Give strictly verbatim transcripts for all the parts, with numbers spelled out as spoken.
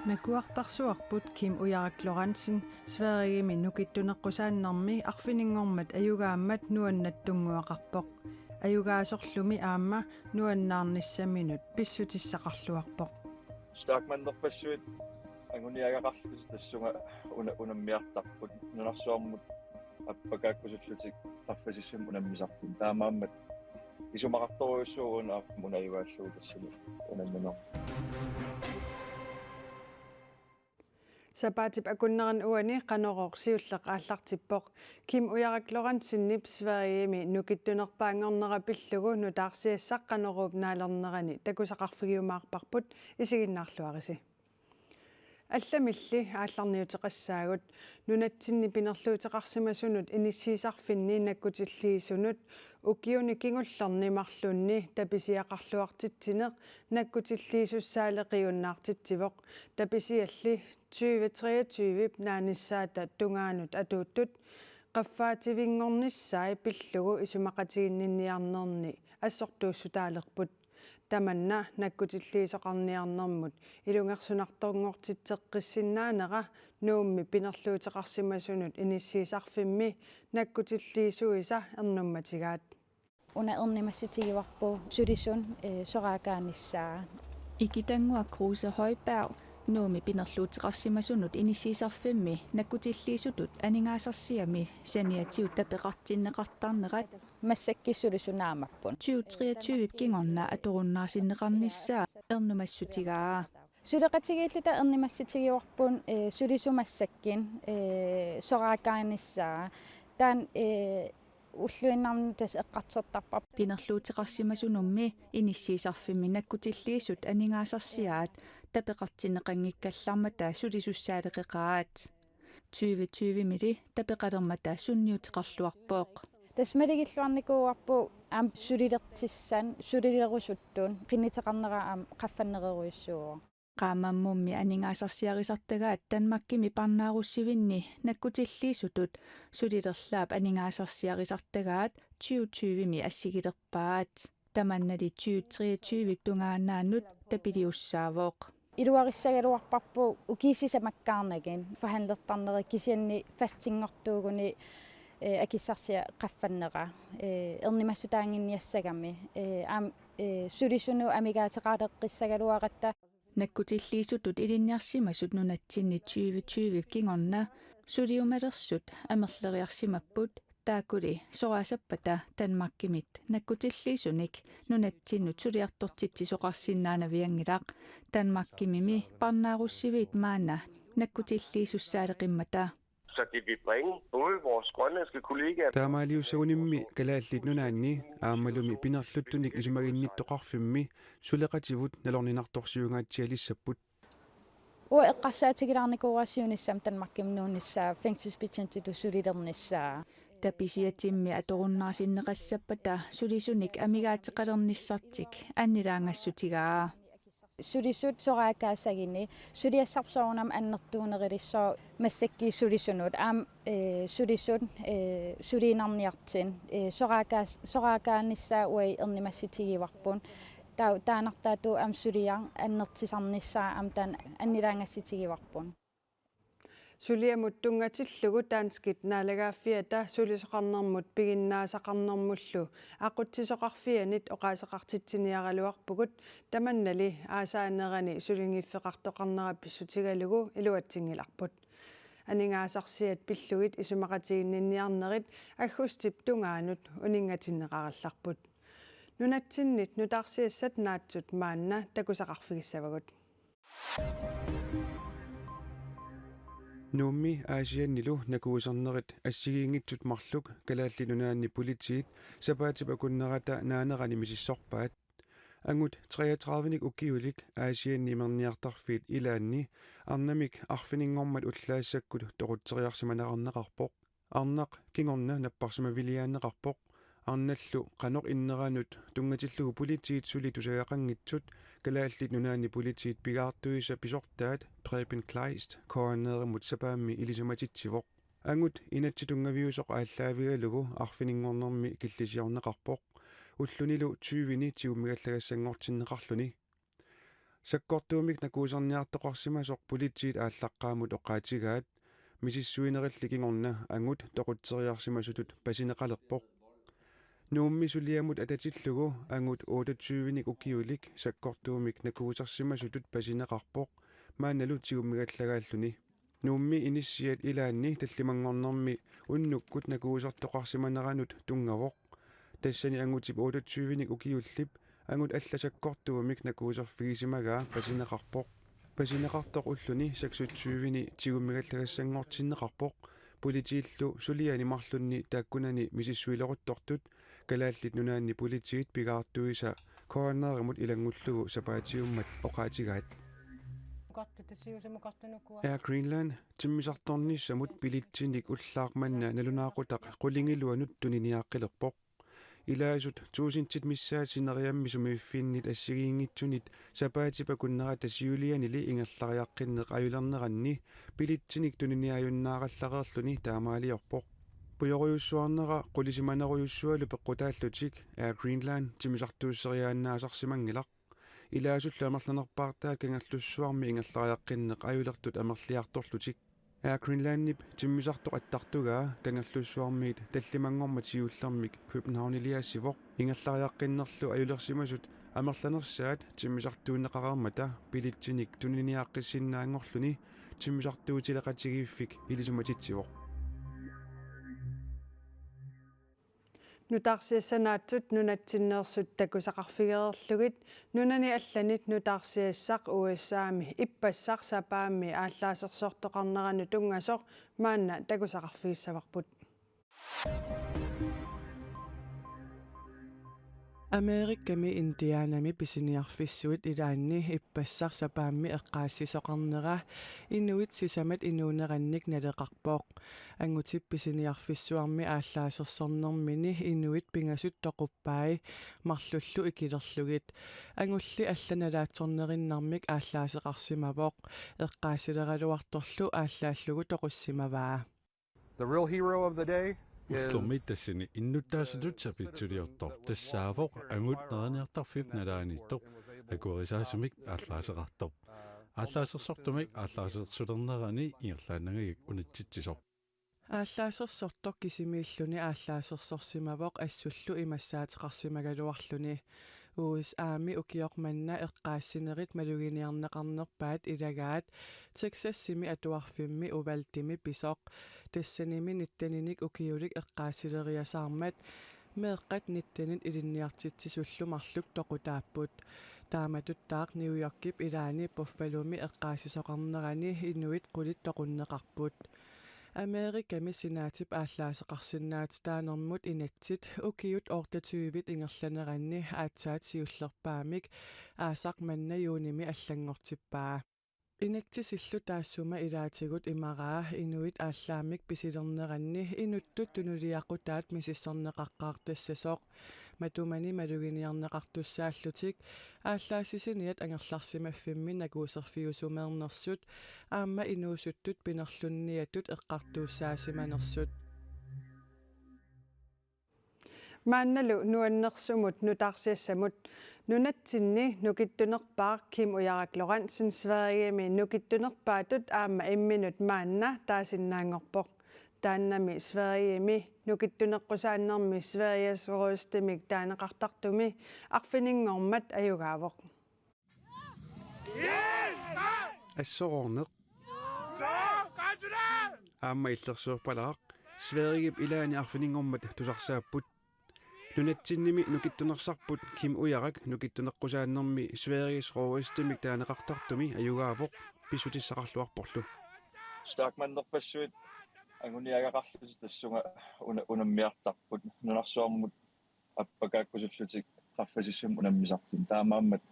Nakuartarsuarput Kim Ujarak Lorentzen Sverigemi nukittuneqqusaannermi arfininngormat ajugaammat nuannattunnguaqarpoq. Ajugaasorlumi aamma nuannaarnissaminut pissutissaqarluarpoq. Stokmanderpassuit anguniagaqarlutik tassunga una-, unammiartarput nunarsuarmut appakaakkusullutik qaffasissumik unammisartut. Taamaammat isumaqartorujussuuvoq una aamma unajugaallugu tassani unammineq. Sapaatip akunnerani uani Qanorooq siulleq aallartippoq. Kim Ujarak Lorentzenip Sverigemi nukittunerpaanngornera pillugu nutaarsiassaq Qanoruup naalernerani takusaqarfigiumaarparput, isiginnaarluarisi. Allamilli aallarniuteqassaagut. Nunatsinni pinerluuteqarsimasunut inissiisarfinni nakkutilliisunut ukiuni kingullerni marlunni tapisiaqarluartitsineq nakkutilliisussaaleqiunnaartitsivoq. Tapisialli tyve treogtyve naanissaata tungaanut atuuttut qaffaativinngornissai pillugu isumaqatiginninniarnerni assortuussutaalerput. Tamanna nakkutilliisoqarniarnermut ilungersunartorngortitseqqissinnaanera Nuummi pinerluuteqarsimasunut inissiisarfimmi nakkutilliisuisa ernummatigaat. Una ernumassutigivarput sulisut, eh, soraakaanissaa. Ikitannguaq Kruse Højberg, Nuummi pinerluuteqarsimasunut inissiisarfimmi nakkutilliisutut aningaasarsiami saniatigut tapeqartinneqartarnerat massakkut sulisut naammapput. Tyve treogtyve kingorna atorunnaarsinneqarnissaa ernumassutigaa. Suleqatigiilluta ernumassutigivarput, eh, sulisut massakkut, eh, soraakaanissaa. Taanna, eh, ulluinnarni tassa eqqartortarparput. Pinerluuteqarsimasunummi inissiisarfimmi nakkutilliisut aningaasarsiaat tapeqartinneqanngikkallarmata sulisussaaleqeqaat. Tyve tyvemili tapeqalermata sunniuteqarluarpoq. Tassa malugilluarnikuuarput aamma sulilertussanut, sulilerusuttut, qinnuteqarnera aamma qaffannererujussuuvoq. Qaammammummi aningaasarsiarisartagaat Danmarkimi parnaarussivinni nakkutilliisutut sulilerlaap aningaasarsiarisartagaat tyve tyvemi assigilerpaat. Tamannali tyve treogtyve tungaannaanut tapiliussaavoq. Iluarissagaluarparput ukiut sisamakkaarnagit forhandlertarnerat kisianni fastinngortuuguni, eh, akissarsiaq qaffannera, eh, ernumassutaannginniassagami, eh, aamma, eh, sulisunut amigaateqaleqqissagaluaratta. Nakkutilliisutut ilinniarsimasut nunatsinni tyve tyve kingorna suliumalersut amerleriarsimapput, taakkuli soraassappata Danmarkimit nakkutilliisunik nunatsinnut suliartortitsisoqarsinnaanavianngilaq. Danmarkimimi parnaarussiviit maanna nakkutilliisussaaleqimmata. Så det vil bringe både vores grønlandske kollegaer. Taamaaliussagunimmi Kalaallit Nunaanni aammalumi pinerluttunik isumaginnittoqarfimmi suleqativut nalorninartorsiungaatsialissapput. Uanga eqqarsaatigilaarnikuuara siunissami Danmarkimut nuunnissaa fængselsbetjentitut sulilernissaa. Tapisiatimmi atorunnaarsinneqassappata sulisunik amigaateqalernissartik annilaangassutigaa. Sulisut soraakaassaguni, suliassarput soorunami annertuunerulissaaq massakkut sulisunut. Aamma, eh, sulisut, eh, suliinnarniartut, eh, soraakaas-, soraakaanissaa uagut ernumassutigivarput. Taava taannartaatut aamma suliaq annertusarnissaa aamma taanna annilaangassutigivarput. Suliamut tunngatillugu danskit naalagaaffiata sulisoqarnermut piginnaasaqarnermullu aqutsisoqarfianit oqaaseqartitsiniaraluarpugut, tamannali aasaanerani sulinngiffeqartoqarnera pissutigalugu iluatsinngilarput. Aningaasarsiat pillugit isumaqatiginninniarnerit aggustip tungaanut uninngatinneqarallarput. Nunatsinnit nutaarsiassat naatsut maanna takusaqarfigissavagut. Nuummi Aasiannilu nakuusarnerit assigiinngitsut marluk Kalaallit Nunaanni Politiit sapaatip akunnerata naanerani misissorpaat. Angut treogtredivenik ukiulik Aasianni imerniartarfiit ilaanni arnamik arfininngormat ullaassakkut toqutseriarsimaneqarneqarpoq. Arnaq kingorna napparsimaviliaanneqarpoq. Arnallu qanoq inneranut tunngatillugu politiit suli tusagaqanngitsut Kalaallit Nunaanni Politiit pigaartuisa pisortaat Preben Kleist K N R-imut sapaammi ilisimatitsivoq. Angut inatsit tunngaviusoq aallaavigalugu arfininngornermi killisiorneqarpoq. ullunilu tyveni tigummigallagassanngortinneqarluni. Sakkortuumik nakuuserniartoqarsimasoq politiit aallaqqaammut oqaatigaat, misissuinerilli kingorna angut toqutseriarsimasutut pasineqalerpoq. Nuummi suliamut atatillugu angut otteogtyvenik ukiulik sakkortuumik nakuusersimasutut pasineqarpoq, maannalu tigummigallagaalluni. Nuummi inissiat ilaanni tallimanngornermi unnukkut nakuusertoqarsimaneranut tunngavoq. Tassani angutip otteogtyvenik ukiullip angut alla sakkortuumik nakuuserfigisimagaa pasineqarpoq. Pasineqartoq ulluni seksogtyveni tigummigallagassanngortinneqarpoq. Politiillu suliani marlunni taakkunani misissuileruttortut Kalaallit Nunaanni Politiit pigaartuisa K N R-imut ilanngullugu sapaatiummat oqaatigaat. Air Greenland timmisartornissamut billetsinik ullaaq manna nalunaaqutaq qulingiluanut tuniniaaqqilerpoq. Ilaasut tuusintit missaat sineriammi sumiiffinnit assigiinngitsunit sapaatip akunnerata siulianili ingerlariaqqinneq ajulerneranni billetsinik tuniniaajunnaarallareerluni taamaaliorpoq. Pujorujussuarnera qulisimanerujussualu peqqutaallutik Air Greenland timmisartuusseriaannaasarsimanngilaq. Ilaasullu amerlanerpaartaat Kangerlussuarmi ingerlariaqqinneq ajulertut amerliartorlutik. Air Greenlandip timmisartoq attartugaa Kangerlussuarmiit tallimanngormat siullermik Københavniliassivoq. Ingerlariaqqinnerlu ajulersimasut amerlanersaat timmisartuunneqareermata billetsinik tuniniaaqqissinnaanngorluni timmisartuutileqatigiiffik ilisimatitsivoq. Nutaarsiassanaatsut nunatsinneersut takusaqarfigereerlugit nunani allani nutaarsiassaq U S A-mi ippassaq sapaammi aallaasersortoqarneranut tunngasoq maanna takusaqarfigissavarput. Amerikami Indianami pisiniarfissuit ilaanni ippassaq sapaammi eqqaassisoqarnera inuit sisamat inuunerannik naleqarpoq. Angutip pisiniarfissuarmi aallaasersornermini inuit pingasut toquppai marlullu ikilerlugit. Angulli alla nalaatsornerinnarmik aallaaseqarsimavoq. Eqqaassileraluartorlu aallaallugu toqussimavaa. The real hero of the day is Ullormi tassani innuttaasutut sapitsuliortoq tassaavoq angut neriniartarfik nalaaniittoq akuerisaasumik aallaaseqartoq. Aallaasersortumik aallaasersulernerani ingerlaannangajak unitsitsisoq. Aallaasersortoq kisimiilluni aallaasersorsimavoq assullu imassaateqarsimagaluarluni. U S A-mi ukioq manna eqqaassinerit maluginiarneqarnerpaat ilagaat Texasimi atuarfimmi Uvaldemi pisoq. Tassanimi nitteninik ukiulik eqqaassileriasaarmat meeqqat nittenit ilinniartitsisullu marluk toqutaapput. Taamatuttaaq New Yorkip ilaani Buffalomi eqqaassisoqarnerani inuit qulit toqunneqarput. Amerikami senaatip aallaaseqarsinnaatitaanermut inatsit ukiut otteogtyvit ingerlaneranni aatsaat siullerpaamik aasaq manna juunimi allanngortippaa. Inatsisillu taassuma ilaatigut imaraa inuit aallaammik pisilerneranni inuttut tunuliaqutaat misissorneqaqqaartassasoq. Matumani maluginiarneqartussaallutik aallaassisiniat angerlarsimaffimmi nakuuserfiusumeernersut aamma inuusuttut pinerlunniatut eqqartuussaasimanersut. Maannalu nuannersumut nutaarsiassamut. Nunatsinni nukittunerpaaq Kim Ujarak Lorentzen Sverigemi nukittunerpaatut aamma imminut maanna taasinnaanngorpoq. Taannami Sverigemi nukittuneqqusaannermi Sveriges Rådstemik taaneqartartumi arfininngormat ajugaavoq. Assoroorneq. Aamma illersuerpalaaq. Sverigep ilaani arfininngormat tusarsaapput. Nunatsinnimi nukittunersarput Kim Ujarak nukittuneqqusaannermi Sveriges Rådstemik taaneqartartumi ajugaavoq pissutissaqarluarporlu. Stærkmanderpassuit anguniagaqarlutik tassunga una-, unammiartarput nunarsuarmut appakaakkusullutik qaffasissumik unammisartut. Taamaammat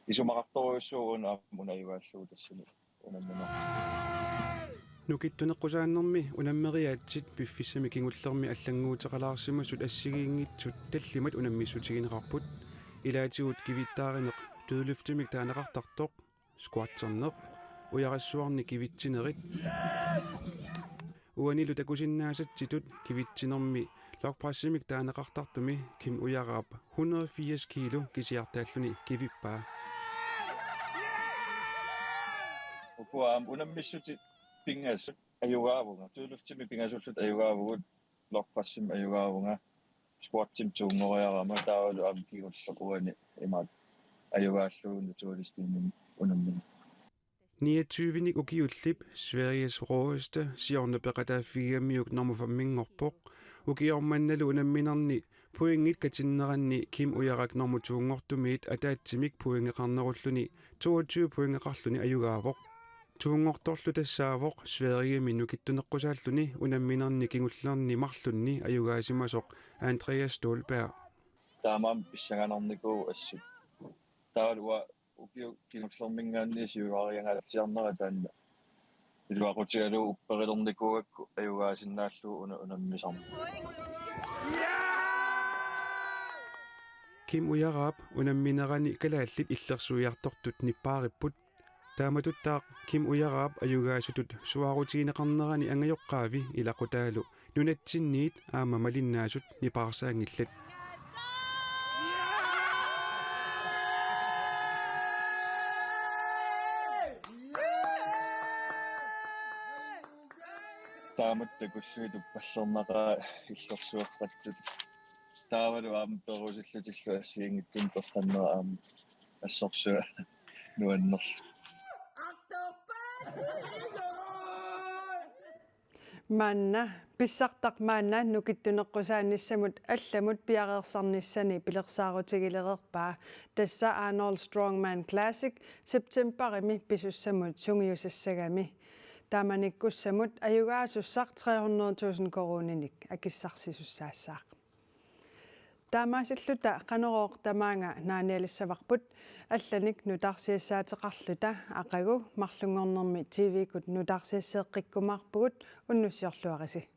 isumaqartorujussuuvoq una aamma unajugaallugu tassani unammineq. Nukittuneqqusaannermi unammeriaatsit piffissami kingullermi allannguuteqalaarsimasut assigiinngitsut tallimat unammissutigineqarput. Ilaatigut kivittaarineq dødløftimik taaneqartartoq, squatterneq, ujarassuarnik kivitsinerit. Uanilu takusinnaasatsitut kivitsinermi Logpressimik taaneqartartumi Kim Ujarap hundrede firs kilo kisiartaalluni kivippaa. Ukua aamma unammissutit pingasut ajugaavunga. Dødløftimi pingasulluta ajugaavugut, logpressimi ajugaavunga. Squatsimi tuunngoriarama taavalu aamma kingulleq uani imaat ajugaallugu naturligstinin unammin. Niogtyvenik ukiullip Sveriges Råeste siorna peqataaffigigamiuk nummer femminngorpoq. Ukioq mannalu unamminerni pointit katinneranni Kim Ujarak nummer toonngortumiit ataatsimik pointeqarnerulluni toogtyve pointeqarluni ajugaavoq. Toonngortorlu tassaavoq Sverigemi nukittuneqqusaalluni unamminerni kingullerni marlunni ajugaasimasoq Andreas Ståhlberg. Taamaammat pissanganarnikuuvoq assut. Taavalu uanga ukiut kingullermiingaanniit siuariangaatsiarnera taanna iluaqutigalugu upperilernikuugakku ajugaasinnaallugu una unammisarneq. Kim Ujarap unamminerani kalaallit illersuiartortut nippaaripput. Taamatuttaaq Kim Ujarap ajugaasutut suaarutigineqarnerani angajoqqaavi ilaqutaalu nunatsinniit aamma malinnaasut nipaarsaanngillat. Taamatut takullugit uppallernaqaaq illersueqqattut. Taavalu aamma perusillutillu assigiinngitsunik peqqannera aamma assorsuaq nuannerlugu. Maanna pissartaq maanna nukittuneqqusaannissamut allamut piareersarnissani pilersaarutigilereerpaa. Tassa Arnold Strongman Classic septembarimi pisussamut sungiusassagami. Taamanikkussamut ajugaasussaq tre hundrede tusind koruuninik akissarsisussaassaaq. Taamaasilluta Qanorooq tamaanga naanialissavarput, allanik nutaarsiassaateqarluta aqagu marlunngornermi T V-kkut nutaarsiasseeqqikkumaarpugut, unnussiorluarisi.